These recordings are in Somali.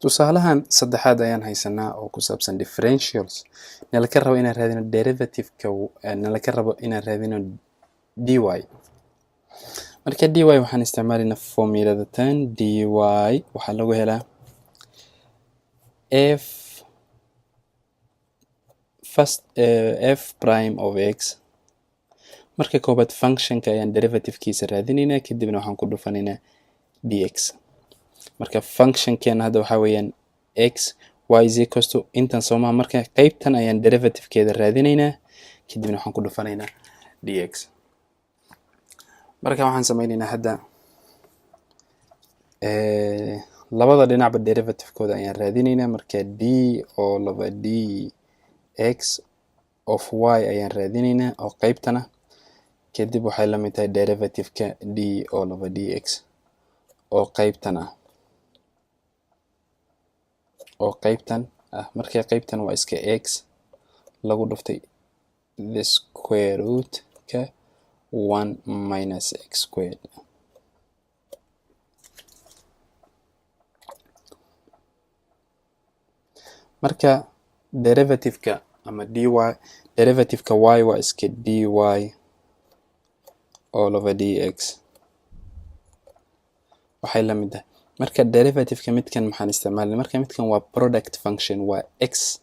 Tusaalahan saddexaad ayaan haysanaa oo ku saabsan differentials. Nalaka rabo inaan raadino derivative-ka, nalaka rabo inaan raadino dy. Marka dy waxaan isticmaalaynaa formulada tan. Dy waxaa lagu helaa f first, f prime of x. Marka koobaad functionka ayaan derivativekiisa raadinaynaa, kadibna waxaan ku dhufanaynaa dx. Marka functionkeena hadda waxaa weeyaan x y is equals to intan, soomaha? Marka qeybtan ayaan derivativekeeda raadinaynaa, kadibna waxaan ku dhufanaynaa dx. Marka waxaan sameynaynaa hadda labada dhinacba derivativekooda ayaan raadinaynaa. Marka d oo laba d x of y ayaan raadinaynaa oo qeybtana, kadib waxay la mid tahay derivativeka d oo laba d x oo qeybtan ah, oo qeybtan ah. Marka qeybtan waa iska x lagu dhuftay the square root ka one minus x squared. Marka derivativeka ama dy, derivativeka y waa iska dy all over dx. Waxay la mid tahay marka derivativeka midkan maxaan isticmaalnay? Marka midkan waa product function, waa x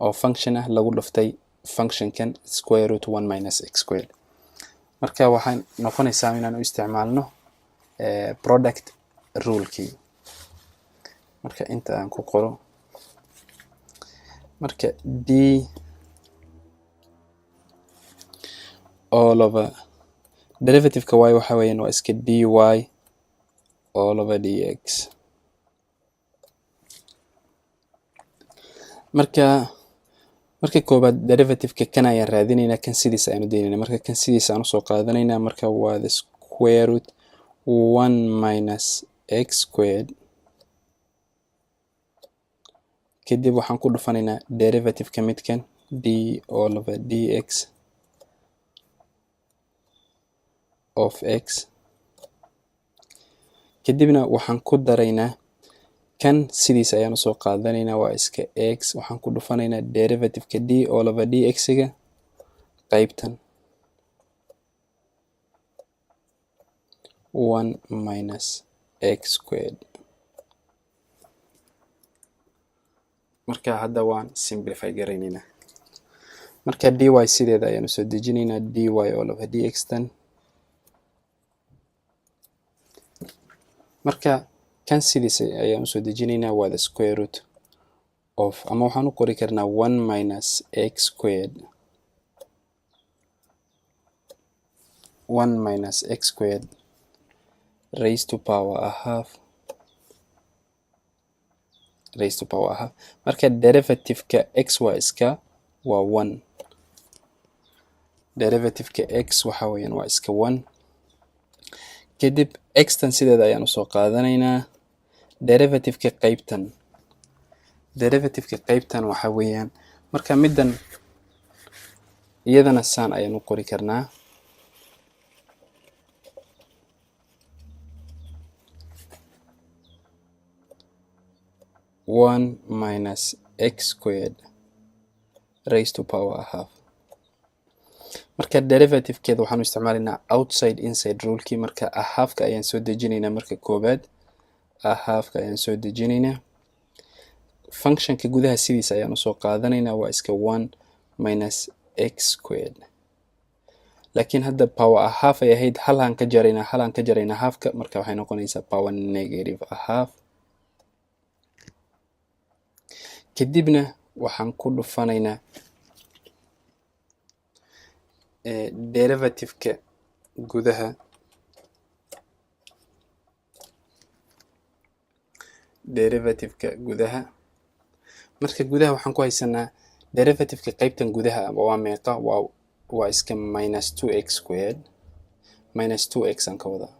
oo function ah lagu dhuftay functionkan square root one minus x squared. Marka waxay noqonaysaa inaan u isticmaalno product rulekii. Marka inta aan ku qoro, marka d all over derivativeka y waxa weeyaan waa iska dy all over dx. Marka koobaad derivativeka kan ayaan raadinaynaa, kan sidiisa ayaan u daynayna. Marka kan sidiisa aan usoo qaadanaynaa. Marka waa the square root one minus x squared, kadib waxaan ku dhufanaynaa derivativeka midkan, d all over dx of x. Kadibna waxaan ku daraynaa kan sidiisa ayaan usoo qaadanaynaa, waa iska x, waxaan ku dhufanaynaa derivativeka d all over dx-ga qeybtan, one minus x squared. Marka hadda waan simplify garaynaynaa. Marka dy sideeda ayaan usoo dejinaynaa, dy all over dx tan. Marka kan sidiisa ayaan usoo dejinaynaa, waa the square root of, ama waxaan u qori karnaa one minus x squared, one minus x squared raised to power a half, raised to power a half. Marka derivativeka x waa iska waa one. Derivativeka x waxa weeyaan waa iska one. Kadib xtan sideeda ayaan usoo qaadanaynaa. Derivativeka qeybtan, derivativeka qeybtan waxa weeyaan, marka middan iyadana saan ayaan u qori karnaa: one minus x squared raised to power a half. Marka derivativekeeda waxaanu isticmaalaynaa outside inside rulekii. Marka a halfka ayaan soo dejinaynaa. Marka koobaad a halfka ayaan soo dejinaynaa. Functionka gudaha sidiisa ayaan usoo qaadanaynaa, waa iska one minus x squared, laakiin hadda power a half ay ahayd, halaan ka jaraynaa, halaan ka jaraynaa halfka. Marka waxay noqonaysaa power negative a half. Kadibna waxaan ku dhufanaynaa derivativeka gudaha, derivativeka gudaha. Marka gudaha waxaan ku haysanaa derivativeka qeybtan gudaha waa meeqa? Waa iska minus two x squared, minus two x aan ka wadaa,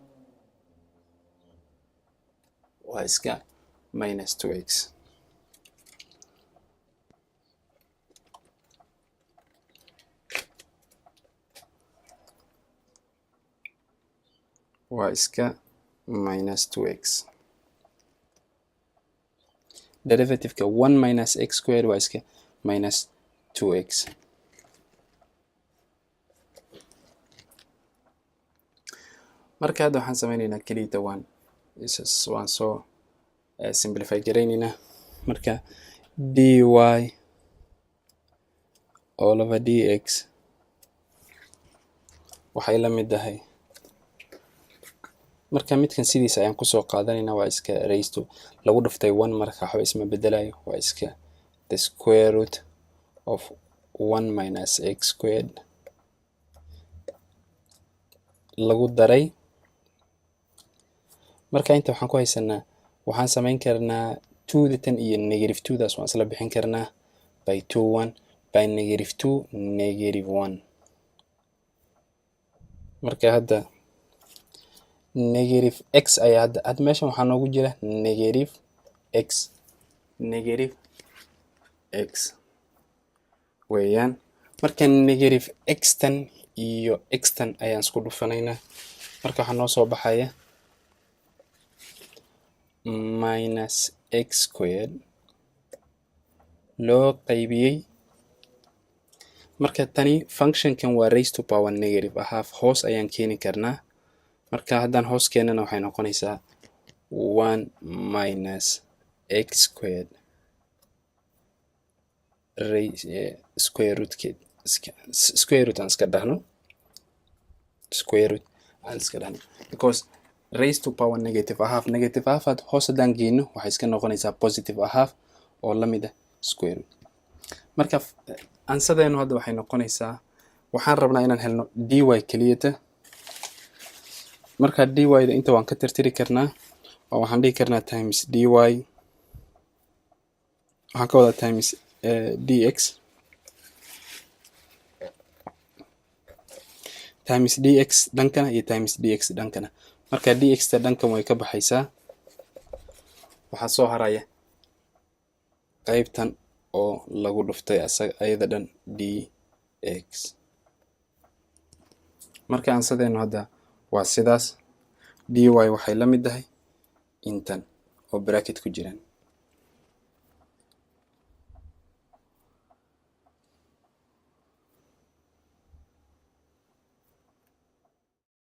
waa iska minus two x. Waa iska minus two x. Derivativeka one minus x squared waa iska minus two x. Marka hadda waxaan sameyneynaa keliyata waan soo simplify garayneynaa. Marka dy all over dx waxay la mid tahay, marka midkan sidiisa ayaan kusoo qaadanaynaa, waa iska raise to lagu dhuftay one, marka waxba isma bedelayo, waa iska the square root of one minus x squared lagu daray. Marka inta waxaan ku haysanaa, waxaan samayn karnaa twoda tan iyo negative twodaas waan isla bixin karnaa by two one by negative two negative one. Marka hadda negative x ayaa hadda meeshan waxaa noogu jira negative x, negative x weeyaan. Marka negative x tan iyo x tan ayaan isku dhufanaynaa. Marka waxaa noo soo baxaya minus x squared loo qaybiyey. Marka tani functionkan waa raise to power negative a half, hoos ayaan keeni karnaa. Marka haddaan hoos keenana, waxay noqonaysaa one minus x squared raise square rootkeed, square root aan iska dhahno, square root aan iska dhahno, because raise to power negative a half, negative half had hoos haddaan geyno, waxay iska noqonaysaa positive a half oo la mid ah square root. Marka answerdeenu hadda waxay noqonaysaa, waxaan rabnaa inaan helno dy keliyata. Marka dy da inta waan ka tirtiri karnaa oo waxaan dhihi karnaa times dy, waxaan ka wadaa times dx, times dx dhankana iyo times dx dhankana. Marka dx ta dhankan way ka baxaysaa, waxaa soo haraya qaybtan oo lagu dhuftay asaga ayada dhan dx. Marka answerdeenu hadda waa sidaas: dy waxay la mid tahay intan oo bracket ku jiraan.